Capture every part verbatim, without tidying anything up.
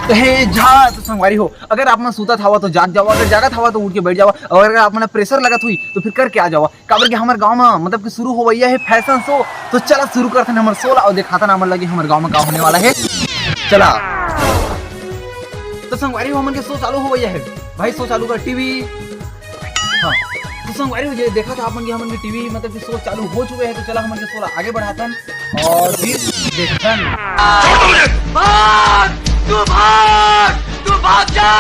कहे जा तो संगवारी हो, अगर आप मन सुतत हवा तो जाग जावा, अगर जागत हवा तो उठ के बैठ जावा, और अगर आप मन प्रेशर लगत हुई तो फिर करके आ जावा, काबर के हमर गांव में मतलब कि शुरू होवैया है फैशन शो। तो चला शुरू करथन हमर शो ला और दिखाथन हमन लगे हमर गांव में का होने वाला है। चला तो संगवारी हो, हमन के शो चालू होवैया है भाई, शो चालू कर टीवी। हाँ, तो संगवारी हो, जे देखा था आप मन के, हमन के टीवी मतलब कि शो चालू हो चुके हैं, तो चला हमन के शो ला आगे बढ़ाथन और फिर देखथन। भाग! तू भाग! तू भाग जा!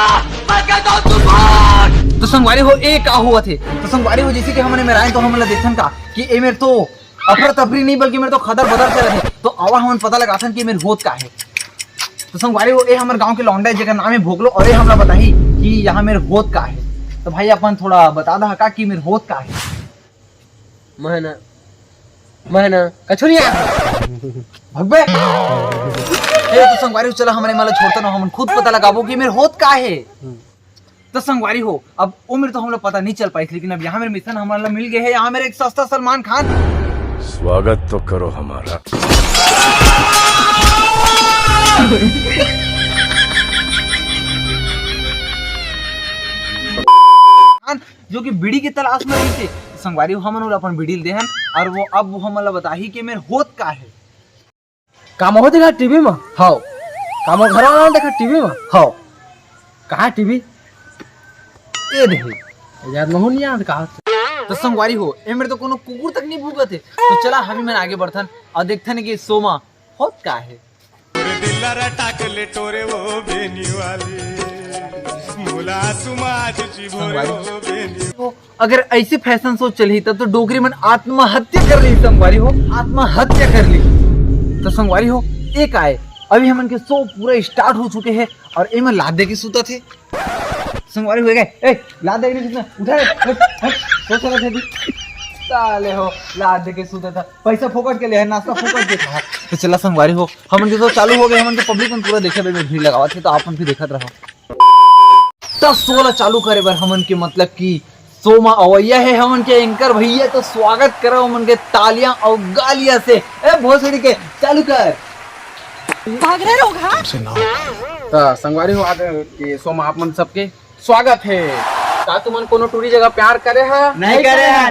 मैं कहता हूँ तू भाग! तो संगवारी हो, ए का हुआ थे? तो संगवारी हो, जैसे कि हमन एमेर आए तो हमन ला देखथन का कि एमेर तो अफरा तफरी नहीं, बल्कि एमेर तो खदर बदर चलत हे। तो आवा हमन पता लगाथन कि एमेर होत का है। तो संगवारी हो, ए हमर गांव के लौंडा है, जेकर नाम है भोगलो, और ए हमला बताही कि यहाँ मेर होत का है। तो भाई, अपन थोड़ा बता दा का कि मेर होत का है। महना, महना, कछु नहीं आ। भगबे। ए, तो संगवारी हो, चला, हमने मतलब छोड़ता ना, हमन खुद पता लगाबो कि मेर होत का है। तो संगवारी हो, अब उम्र तो हम लोग पता नहीं चल पाई, लेकिन अब यहाँ मेरे मिशन हमारा मिल गए है। यहाँ मेरे एक सस्ता सलमान खान। स्वागत तो करो हमारा। खान, जो कि बीड़ी की तलाश में रही थे। तो संगवारी हो, हमन ओला अपन बीड़ी ल देहन, और वो अब वो हमन ला बताही कि मेरे होत का है। काम हो देखा टीवी में? हाव। काम हो घर वाला देखा टीवी में? हाव। कहाँ टीवी? ए देखे। यार, महू नहीं याद कहा। तो संगवारी हो, ए मेरे तो कोनो कुकुर तक नहीं भूकत है। तो चला, हम ही मन आगे बढ़थन और देखथन कि सोमा होत का है। तोरे दिल ला रटा के ले टोरे वो बेनी वाली, मोला सुमाज चिभोरे संगवारी। वो बेनी। अगर ऐसे फैशन शो चलही, तब तो डोकरी मन आत्महत्या कर ली संगवारी हो, आत्महत्या कर ली। तो संगवारी हो, एक आए, अभी हमन के शो पूरा स्टार्ट हो चुके हैं और एमन लात दे के सुतत हे। संगवारी हो गए, ए, लात दे के सुतना, उठा रे, हट, हट, सो चला थे। साले हो, लात दे के सुतत हे, पैसा फोकट के ले है, नाश्ता फोकट के खा। तो चला संगवारी हो, हमन के शो चालू हो गए, हमन के पब्लिक मन पूरा देखे बे भीड़ लगावत हे, तो आप मन भी देखत रहो। त शो ला चालू करे बर हमन के मतलब कि शो मा अवैया है हमन के एंकर भैया, तो स्वागत करो हमन के तालियां और गालियां से। ए भोसड़ी के, चालू कर। भाग रहे लोग, हाँ? त संगवारी हो, आज के शो मा आप मन सबके स्वागत है। का तुमन कोनो टूरी जगह प्यार करे हा? नहीं करे हा।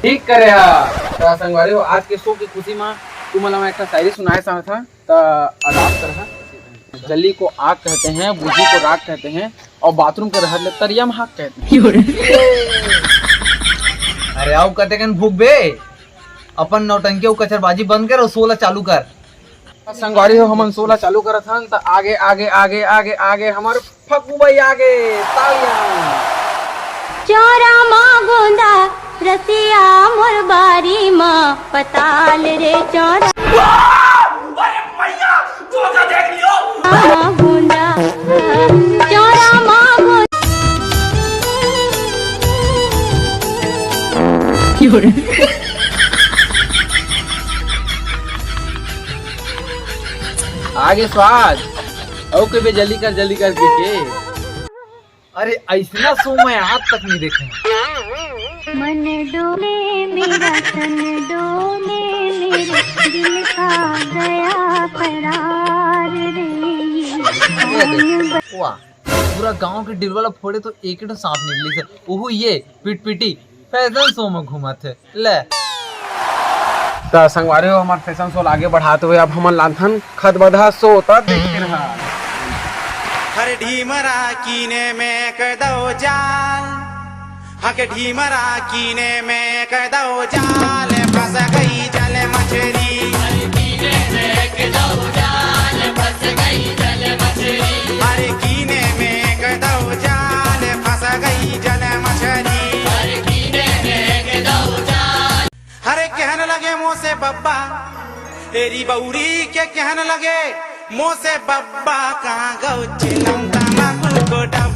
ठीक करे हा। त संगवारी हो, आज के शो की खुशी मा तुमन ला मैं एक शायरी सुनाए चाहत हा। त अदाब करहा। जली को आग कहते हैं, बूझी को राख कहते हैं, और बाथरूम के रहत ले तरिया में हाक कहते हैं। अरे आओ कते कन भूख बे, अपन नौटंकी और कचरबाजी बंद कर और शो ला चालू कर। संगवारी हो, हमन शो ला चालू करत हन, त आगे, आगे, आगे, आगे, आगे हमर फकू भाई आगे, तालियां। चौरा मा गोंदा रसिया मोर बारी मा पताल रे चौरा। अरे मैया, तू तो देख लियो। मा गोंदा, चौरा मा गोंदा। आगे स्वाद। ओके बे, जल्दी कर, जल्दी कर, के, के। अरे, ऐसना शो मैं आज तक नहीं देखे। मन डोले मेरा तन डोले मेरे दिल का गया करार रे। ये देख, वाह, पूरा गांव के डिलवा ला फोड़े तो एक ठो सांप निकली से, ओहू ये पिटपिटी फैशन शो में घूमत है। ले। त संगवारी हो, हमर फैशन शो ला आगे बढ़ाते हुए अब हमन लानथन खदबदहा शो, त देखते रहा। हर ढीमरा कीने में कर दो जाल, हके ढीमरा कीने में कर दो जाल, फंस गई जल मछली। हर कीने में कर दो जाल, फंस गई जल मछली। हर कीने में कर दो जाल, फंस गई जल मछली। हर कीने में कर दो जाल। हरे कहन लगे मोसे बब्बा, तेरी बौरी के कहन लगे मोसे बब्बा, कहाँ गौ चिलम तमाकू को डब्बा।